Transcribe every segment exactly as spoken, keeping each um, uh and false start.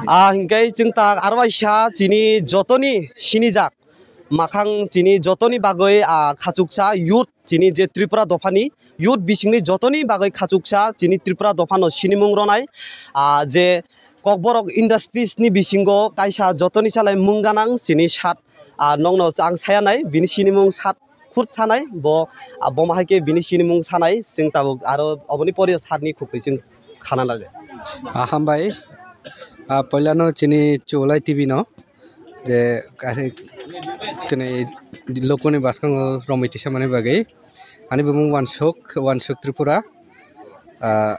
Ah, hinkhe chwng tak aro waisa chini jotoni sinijak makhang chini jotoni bagwi, ah, khachuksa youth chini je Tripura dophani youth bisingni jotoni bagwi khachuksa chini Tripura dophano sinimung ronai, ah, je Kokborok Industries ni bisingo kaisa jotoni salai mung ganang chini sat, ah, nokno ang saya nai bini sinimung sat khur sanai bo, ah, bo ma hai khe bini sinimung sanai chwng tabuk aro oboni pore sat ni khukui chwng khana laja. Ah, hambai. Ah, poilano chini Chuwalai T V no je kari chini lokoni bwskango romwi tisa mani bagwi ani bumung Wansuk, Wansuk Tripura. Ah,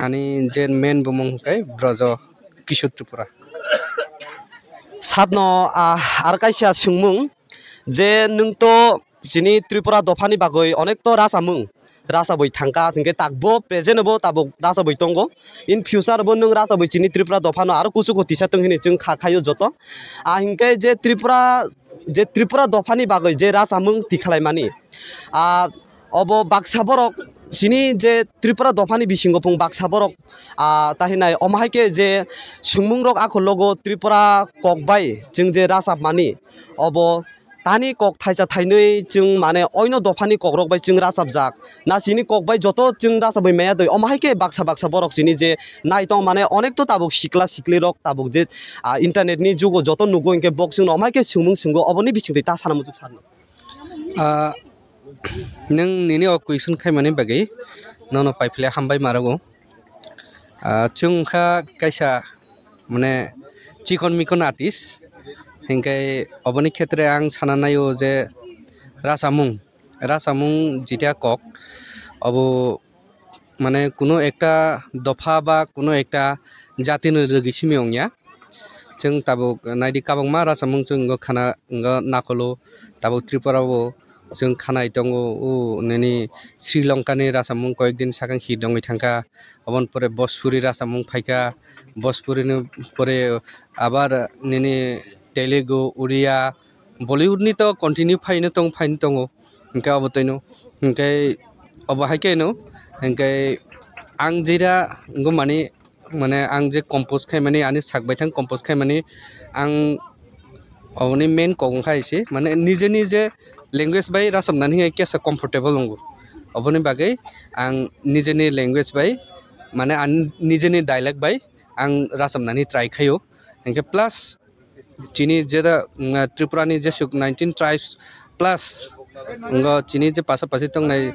ani je main bumung hwnkhe Brojo Kishore Tripura. Satno, ah, ar kaisa swngmung je nwng to chini Tripura dophani bagwi onek to rachamung rachabwi thangkha, hinkhe takbo present bo tabuk rachabwi tongo. In future bo nwng rachabwi chini Tripura dophano aro kuchugo tisa tong hini chwng kha khaio joto. Ah, hinkhe je Tripura, je Tripura dophani bagwi je rachamung tikhlaimani, ah, obo baksa borok chini je Tripura dophani bisingo pung baksa borok, ah, tahinai omo hai khe je swngmung rok ako logo Tripura kok bai chwng je rachapmani obo tani kok thaisa thainwi chwng mane oino dophani kokrok bai chwng rachapjak. Na chini kok bai joto chwng rachapwi maya doi, omo hai khe baksa baksa borok chini je naitong mane onek to tabuk sikla sikli rok tabuk je, ah, internet ni jugo joto nugo hinkhe bok chwngno omo hai khe swngmung swnggo, oboni bisingtwi ta sana muchuk sarno. Ah, nwng nini o question khaimani bagwi nono paiphle hambai ma rwgo. Ah, chwng wngkha kaisa mane chikon mikon artist, hinkhe oboni khetre ang sana naio je rachamung, rachamung jita kok obo mane kuno ekta dopha ba kuno ekta jatini rwgwi simi wngya. Chwng tabuk naidi kabangma rachamung chwng wngkha khana wngkha nakolo tabuk Tripura o. Chwng khanai tongo, o nini Sri Lanka ni rachamung koyek din sakang hit wngwi thangkha. Oboni pore Bhojpuri rachamung phaikha, Bhojpuri ni pore abar nini Telugu, Oriya, Bollywood ni to continue phaino tong, phaino tongo. Hinkhe obo toino, hinkhe obo hai khe no, hinkhe ang jera wngmani mane ang je compose khaimani, ani sak baithang compose khaimani, ang oboni main kok wngkha hai se, mane nijeni je language bai rachapnani hai kesa comfortable wngo. Oboni bagwi ang nijeni language bai, mane ang nijeni dialect bai ang rachapnani try khaio. Hinkhe plus chini jeda, mm, Tripura ni jesuk nineteen tribes plus wngkha chini je pasapasi tongnai,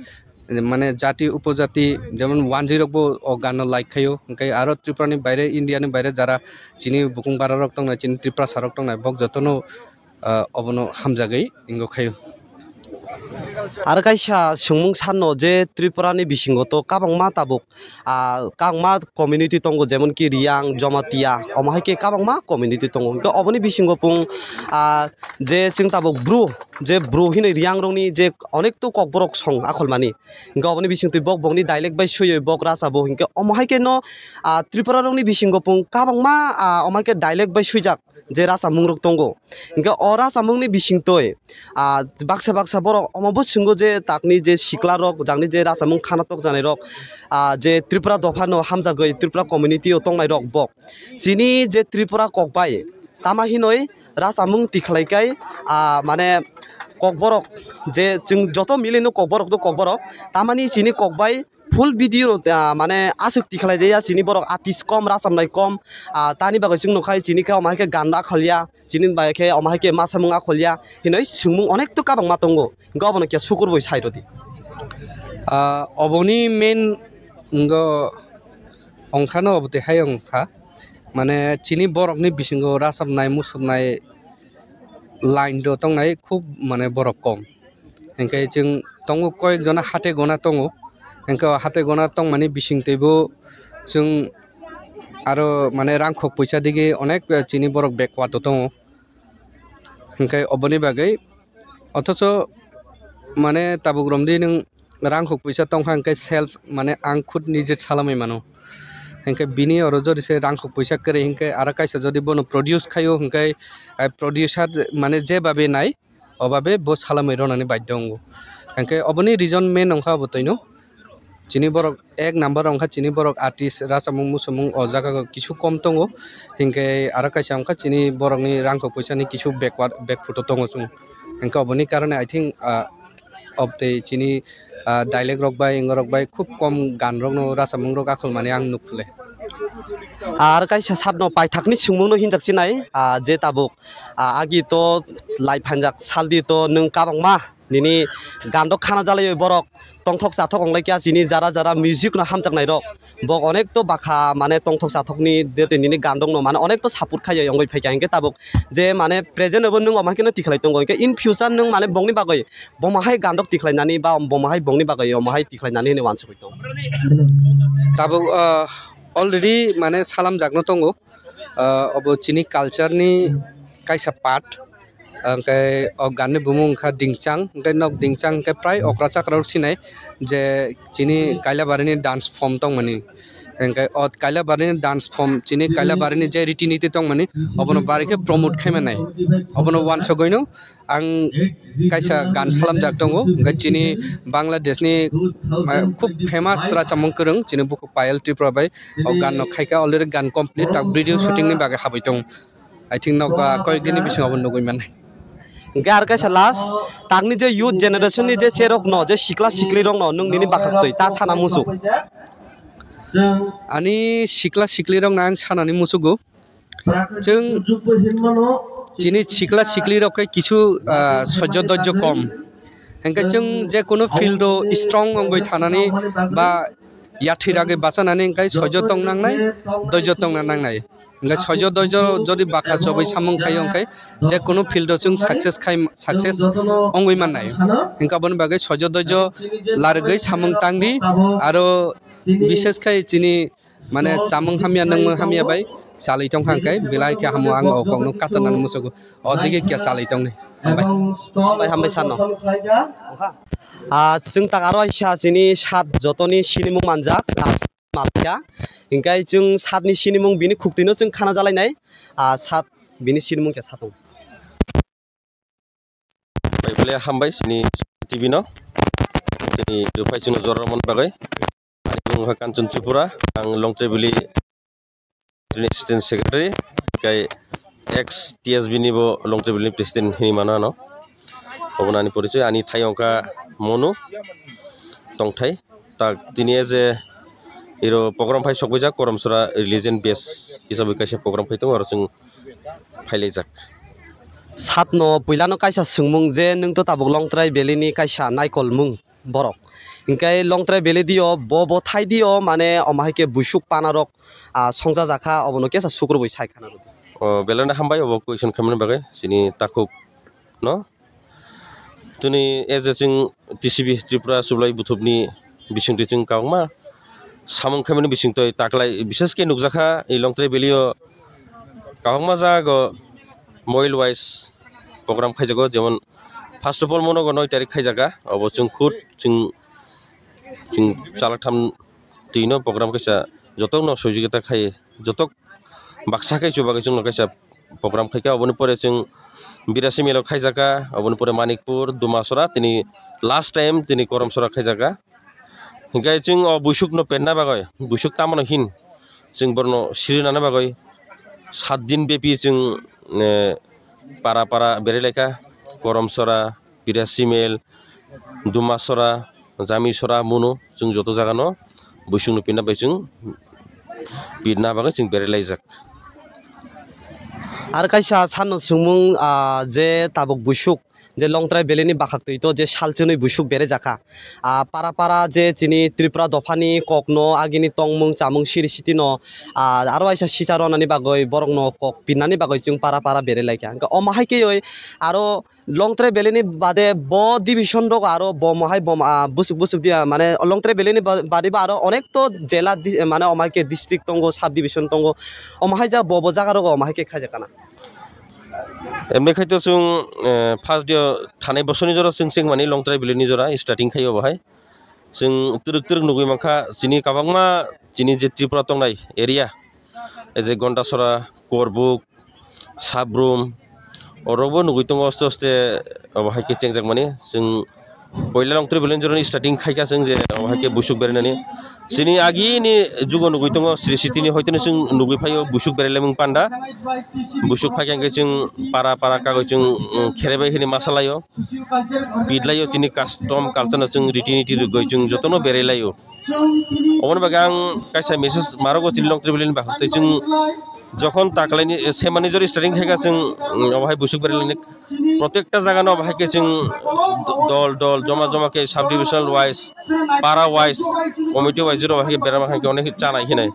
mane jati upojati jemon wanjwi rok bo o gano like khaio, hinkhe aro Tripura ni baire, India ni baire jara chini bukung bara rok tongnai, chini Tiprasa rok tongnai, bok jotono, ah, obono hamjagwi wngkha khaio. Aro kaisa swngmung sanno je Tripura ni bisingo to kabangma tabuk, ah, kabangma community tongo, jemon ki Riyang, Jamatia, omo hai khe kabangma community tongo. Hinkhe oboni bisingo pung, ah, je chwng tabuk Bru, je Bru hinwi Riyang rokni je onek to kokborok song akhol mani. Hinkhe oboni bisingtwi bok bokni dialect bai swiwi bok rachabo. Hinkhe omo hai khe no, ah, Tripura rokni bisingo pung kabangma, ah, omo hai khe dialect bai swijak je rachamung rok tongo. Hinkhe o rachamung ni bisingtwi, ah, baksa baksa borok omo bo swnggo je takni je sikla rok, jangni je rachamung khana tok janai rok, ah, je Tripura dopha no hamjagwi Tripura community o tongnai rok bok. Chini je Tripura kok bai tama hinoi rachamung tikhlai kai, ah, mane kokborok je chwng joto milino kokborok to kokborok, tamani chini kok bai full video no, ah, mane aswk tikhlai jaya chini borok artist kom, rachamnai kom, ah, tani bagwi chwng nukhai chini khe omo hai khe gan akholya, chini bai khe omo hai khe ma samung akholya hinoi swngmung onek to kabangma tongo, hinkhe obono khe sukur bai sai rwdi. Ah, oboni main wngkha no obo twi hai wngkha, mane chini borokni bisingo rachapnai, muchupnai line rok tongnai khub mane borok kom. Hinkhe chwng tongo koyek jona hate gona tongo. Hinkhe o hate gona tongmani bisingtwibo chwng aro mane rangkhok puisa digi onek chini borok backward o tongo. Hinkhe oboni bagwi othocho mane tabuk romdi nwng rangkhok puisa tongkha hinkhe self mane ang khud nije salamwi mano. Hinkhe bini oro jodi se rangkhok puisa kwrwi hinkhe aro kaisa jodi bono produce khaio hinkhe, eh, producer mane je babe nai, o babe bo salamwi rwnani baidhyo wngo. Hinkhe oboni reason main wngkha obo twino. chini borok ek number wngkha chini borok artist rachapmung muchungmung o jaga o kisu kom tongo, hinkhe aro kaisa wngkha chini borokni rangkho puisani kisu backward backfoot o tongo chwng, hinkhe oboni karone I think, ah, obtwi chini, ah, dialect rok bai wng rok bai khub kom gan rokno rachapmung rok akhol mani ang nuk le. Ar kaisa satno paithakni swngmungno hinjak chinai, ah, je tabuk, ah, agi to lai phanjak saldi to nwng kabangma nini gando khana jalaiwi borok tongthok chathok wnglaikha chini jara jara music no hamjaknai rok. Bok onek to bakha mane tongthok chathokni de tei nini gandongno mane onek to support khaiya wngwi phaikha hinkhe tabuk je mane present obo nwng omo haikhe no tikhlai tongo hinkhe in future nwng mane bongni bagwi bomo hai gandok tikhlainani ba bomo hai bongni bagwi omo hai tikhlainani hinwi uansugwi tongo. Tabuk, ah, already mane salamjakno tongo. Ah, obo chini culture ni kaisa part. Hwnkhe o ganni bumung wngkha Dingchang, hwnkhe nok Dingchang hwnkhe prai okra chakra rok sinai je chini Kailabari ni dance form tongmani. Hwnkhe o Kailabari ni dance form, chini Kailabari ni je riti niti tongmani, obono bari khe promote khaima nai. Obono uansugwi no ang kaisa gan salamjak tongo, hwnkhe chini Bangladesh ni, ah, khub famous rachapmung kwrwng chini bukhuk Payal Tripura bai o gan no khaikha, already gan complete, tak video shooting ni bagwi habwi tongo. I think nok, ah, koyek din ni bisingo abo nugwi mannai. Hwnkhe ar kaisa last, takni je youth generation ni je cherok no, je sikla sikli rok no nwng nini bakhaktwi ta sana muchuk? Ani sikla sikli rok no ang sanani muchugo. Chwng chini sikla sikli rok khe kisu, ah, sojo dojo kom. Hwnkhe chwng je kunu field o strong wngwi thanani ba yathwi ragwi bachanani hwnkhe sojo tong nangnai, dojo tongna nangnai. Hwnkhe sojo dojo jodi bakha chobwi samung khaio hwnkhe je kunu field o chwng success khai, success wngwi mannai. Hwnkhe aboni bagwi sojo dojo larigwi samung tangdi, aro bishes khai chini mane chamung hamya nungmung hamya bai chalwi tong kha hwnkhe belai khe hamo ang o kokno kacharnani muchugo. O dige kya chalwi tongni. Hambai. Hambai, hambai sano. Ah, chwng tak aro aisa chini sat jotoni sinimung manjak, ah, mapya. Hingkai chwng satni sinimung bini khuktwino chwng khana jalainai. Ah, sat bini sinimung khe satung. Bai bole hambai sini T V no. Tini rwphai chwngno jora mon bagwi. Ani mung kha Kanchan Tripura, ang Longtrai Valley Student Assistant Secretary, kai ex T S B ni bo Longtrai Valley ni President hini mano ano. Obo nani porichoi, ani thai ongkha Monu Tongthai. Tak tini je iro program phai sokwijak Koromsora religion base hisabai kaisa program khai tongo, aro chwng phailaijak. Satno puilano kaisa swngmung je nwng to tabuk Longtrai Valley ni kaisa naikolmung borok. Hinkhe Longtrai Valley dio bo bo thai dio mane omo hai khe buisuk panarok, ah, songchajakha obono kesa sukrubui sai khana rwdi. O belai no hambai obo question khaimani bagwi chini takhuk no. Tini as a chwng T C B Tripura Chublai Buthupni bisingtwi chwng kwbangma samung khaimani bisingtwi taklai bishesh khe nukjakha i Longtrai Valley o kwbangma jago mobile wise program khaijago, jemon first of all mono noi tarik khaijaga obo chwng khud chwng chwng chalak tham twino program kaisa jotok no sojigita khai jotok baksa khe chubago chwngno kaisa program khaikha, oboni pore chwng Birasi Melo khaijakha, oboni pore Manikpur, Dumasora, tini last time tini Koromsora khaijakha. Hinkhe chwng o buisukno penna bagwi, buisuk tamano hin chwng borokno sirinani bagwi sat din bepi chwng, eh, para para berai laikha, Koromsora, Pirasimel, Dumasora, Jamisora, Munu, chwng joto jagano buisukno pirna bai chwng pirna bagwi chwng berai laijak. Ar kaisa sanno swngmung, ah, je tabuk buisuk, je Longtrai Valley ni bakhaktwi to je salchwnwi buisuk berai jakha. Ah, para para je chini Tripura dophani kokno agini tongmung chamung siri sitino, ah, aro waisa sicha ronani bagwi borokno kok pirnani bagwi chwng para para berai laikha. Hwnkhe omo hai khe oi aro Longtrai Valley ni bade bo division rogo aro bomo hai bom, ah, busuk busuk dia, mane Longtrai Valley ni ba-, bade bo aro onek to jela di-, mane omo hai khe district tongo, sub division tongo, omo hai ja bo bo jaga rogo omo hai khe khaijak kana. Emni khai to chwng, eh, first dia thanai bosoni jora chwng chwng mani Longtrai Valley ni jora starting khai obo hai. Chwng twrwk twrwk nugwi mankha chini kwbangma chini je Tripura tongnai area, ei je Gondasora, Korbuk, Sabrum, orokbo nugwi tongo aste aste obo hai khe chengjakmani. Chwng Poila Longtri Village ni starting khaika chwng je omo hai khe busuk berainani. Chini agini jugo nugui tongo, sri sitini hoitoni chwng nugui phaio busuk berailaimung panda. Busuk phaikha hwnkhe chwng para para kagoi chwng, um, kherebai hini masalaio. Pidlaio chini custom culture no chwng riti niti rwgoi chwng jotono berailaio. Oboni bagwi ang kaisa message marogo chini Longtri Valley ni bakhuk tei chwng jokhon taklaini, eh, semani jori starting khaika chwng, um, obo hai busuk berailaini protekta jaga no obo hai khe chwng dol dol joma joma khe sub divisional wise, para wise, committee wise jora obo hai khe berama hai khe onek chanai hinai.